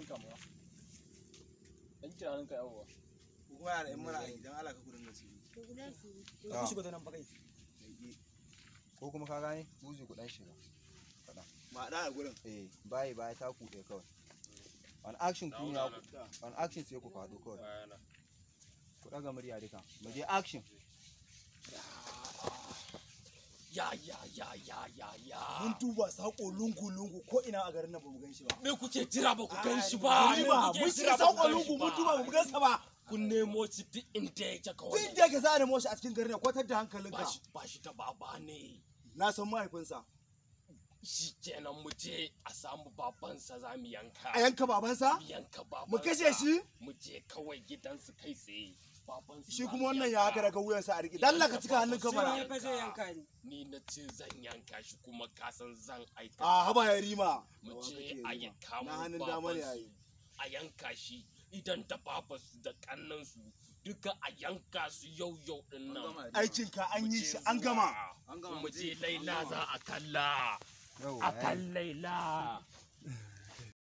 Hannunka ma. Dan kira hannunka yawwa. Ko kuma yara in muna yi dan Allah ka ku dinga su. Ku shigo ta nan fa kai. Ko kuma ka gane buzu ku dan shiga. Kaɗan. Ma da a gurin. Eh, baye baya taku ɗaya kawai. On action ku na on action sai ku faɗo kawai. Ku ɗaga murya duka. Mu je action. Ya ya ya ya ya ya. Mun duba sako lungu lungu ko ina a garin nan bamu gan shi ba. Me kuke jira ba ku gan shi ba? Ni ba Me kuke mun jira shiga ba ku sako gan shi lungu mun ba? duba bamu gan sa ba. Kun nemo shi duk inda yake kawai. Duk da yake za a nemo shi a cikin garin nan kwatar da hankalinka. Ba shi da baba ne. Na san mahaifinsa. Shi kenan mu je a samu babansa za mu yanka. A yanka babansa? Mu yanka babansa. Mu kashe shi? Mu je kawai gidansu kai tsaye. Babansu Shi za kuma mu wannan ya yanka. haka daga wuyansa a riƙe. Dalla ka cika hannun kamara. Sai fa zai yanka ni. Ni na ce zan yanka shi kuma ka san zan aikata. A haba ya rima. Mu je a yanka Na hannun dama ne yayi. A yanka shi idan da babansu da kannansu duka a yanka su yau yau din nan. Aikinka an yi shi an gama. Mu je Laila za a kalla. Yawwa. A kan Laila.